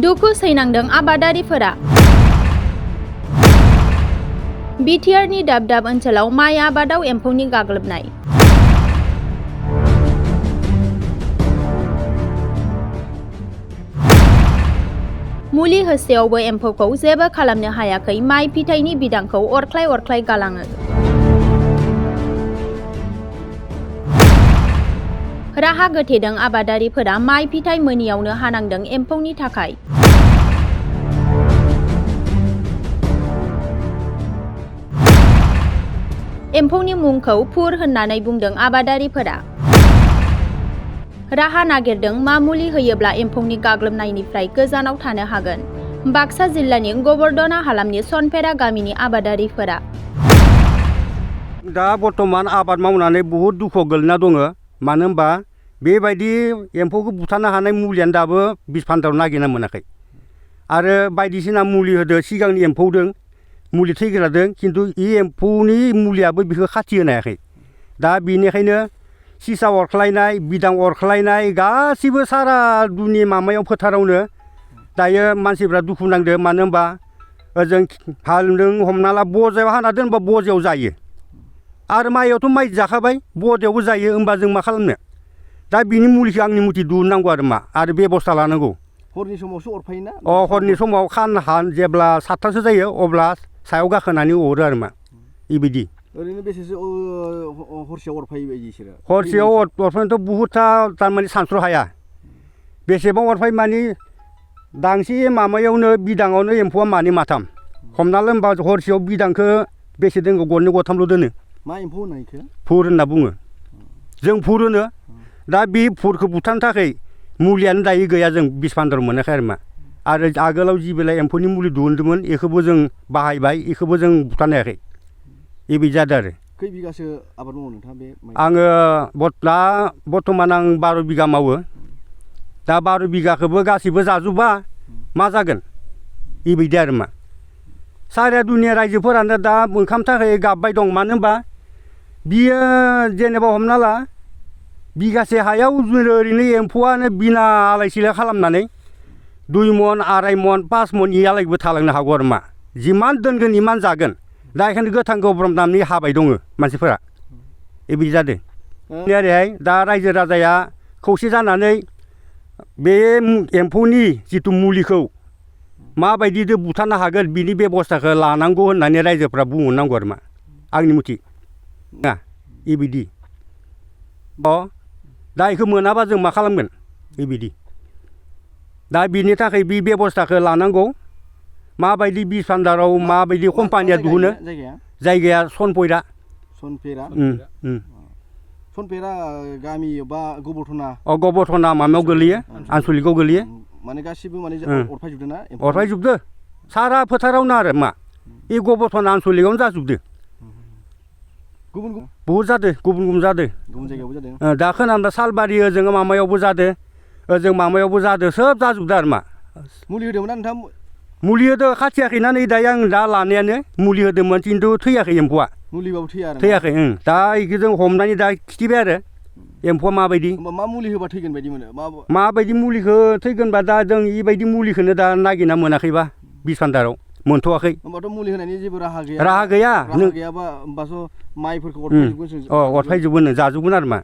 दुखु सैनांदों आबादारिफोरा। बिटिआरनि दाब दाब ओनसोलाव माइ आबादाव एम्फौनि गाग्लोबनाय। मुलि होसेयावबो एम्फौखौ जेबो खालामनो हायाखै माइ फिथाइनि बिदांखौ अरख्लाय अरख्लाय गालाङो। राहा गोथेदों आबादारिफोरा माइ फिथाइ मोनियावनो हानांदों एम्फौनि थाखाय। एम्फौनि मुंखौ फुर होननानै बुंदों आबादारिफोरा। राहा नागिरदों मा मुलि होयोब्ला एम्फौनि गाग्लोबनायनिफ्राय गोजानाव थानो हागोन। बाक्सा जिल्लानि गबरदना हालामनि सनफेरा गामिनि आबादारिफोरा। दा बर्तमान आबाद मावनानै बहुद दुखुआव गोलैना दङ। मानो होनबा बेबायदि एम्फौखौ बुथारनो हानाय मुलियानो दाबो बिस फान्दाराव नागिरना मोनाखै। आरो बायदिसिना मुलि होदो सिगांनि एम्फौदों मुलि थैग्रादों, खिन्थु इ एम्फौनि मुलियाबो बेखौ खाथि होनो हायाखै। दा बेनिखायनो सिसा अरख्लायनाय, बिदां अरख्लायनाय गासिबो सारा दुनि माबायाव फोथारावनो दायो मानसिफ्रा दुखु नांदो। मानो होनबा ओजों हालजों हमना ला बजायाव हाना दोनबा बजायाव जायो, आरो माइयावथ' माइ जाखाबाय, बजायावबो जायो। होमबा जों मा खालामनो? दा बिनि मुलिखौ आंनि मथे दिहुननांगौ आरो मा, आरो बेबस्था लानांगौ। हरनि समावसो अरफायोना? हरनि समाव जेब्ला 7थासो जायो अब्ला सायाव गाखोनानै अरो आरो मा बेबायदि। ओरैनो बेसेसो हरसेयाव अरफायो बायदि बिसोरो? हरसेयाव अरफायनोथ' बहुदथा थारमाने सानस्र' हाया। बेसेबां अरफाय माने दांसे माबायावनो बिदाङावनो एम्फौआ मानै माथाम। हमना ला होनबा हरसेयाव बिदांखौ बेसे दोनगौ? गरनै गरथामल' दोनो। मा एम्फौ होनो बेखौ? फुर होनना बुङो। जों फुर होनो। दा बे फुरखौ बुथारनो थाखाय मुलियानो दायो गैया, जों बिस फान्दाराव मोनाखै आरो मा। आरो आगोलाव जि बेला एम्फौनि मुलि दिहुनदोंमोन बेखौबो जों बाहायबाय, बेखौबो जों बुथारनो हायाखै। बेबायदि जादों आरो। खै बिगासो आबाद मावो नोंथाङा बे माइ? आङो दा बर्तमान आं 12 बिगा मावो। दा 12 बिगाखौबो गासिबो जाजोबा मा जागोन? बेबायदि आरो मा। सारा दुनिया रायजोफोरानो दा ओंखाम थाखाय गाबबाय दं। मानो होनबा बियो जेनेबा हमना ला बिगासे हायाव ओरैनो एम्फौआनो बिना आलाय सिलाय खालामनानै 2 मन, 2.5 मन, 5 मन इहालागैबो थालांनो हागौ आरो मा। जिमान दोनगोन इमान जागोन। दा बेखायनो गोथां गोब्राब नामनि हाबाय दङ मानसिफोरा। बेबायदि जादों। ओरैहाय दा रायजो राजाया खौसे जानानै बे एम्फौनि जिथु मुलिखौ माबायदि बुथारनो हागोन बिनि बेबस्थाखौ लानांगौ होननानै रायजोफ्रा बुंहरनांगौ आरो मा आंनि मथे ना बेबायदि। दा बेखौ मोनाबा जों मा खालामगोन? बेबायदि। दा बिनि थाखाय बे बेबस्थाखौ लानांगौ। माबायदि बिस फान्दाराव माबायदि कम्पानिया दिहुनो? जायगाया सनफैरा। सनफेरा? सनफेरा गामि बा गबरधना? गबरधना माबायाव गोलैयो, आनसलिकआव गोलैयो। माने गासिबो माने अरफायजोबदों ना? अरफायजोबदो सारा फोथारावनो आरो मा। बे गबरधना आनसलिकआवनो जाजोबदो। बहुद जादों, गुबुन गुबुन जादों। गुबुन जायगायावबो जादों? दा खोनादों सालबारि ओजों माबायावबो जादों, ओजों माबायावबो जादों, सोब जाजोबदों आरो मा। मुलि होदोंमोन ना नोंथां? मुलि होदों, खाथियाखैना नै दायो आं दा लानायानो मुलि होदोंमोन, खिन्थु थैयाखै एम्फौआ। मुलिबाबो थैया आरो? थैयाखै। दा बेखौ जों हमनानै दा खिथिबाय आरो एम्फौआ माबायदि। मा मुलि होबा थैगोन बायदि मोनो? माबायदि मुलिखौ थैगोनबा दा जों बेबायदि मुलिखौनो दा नागिरना मोनाखैबा बिस फान्दाराव मोनथ'वाखै। होमबाथ' मुलि होनायनि जेबो राहा गैया? राहा गैया। राहा गैयाबा होमबाथ' माइफोरखौ अरफायजोबगोन? अरफायजोबगोन, जाजोबगोन आरो मा।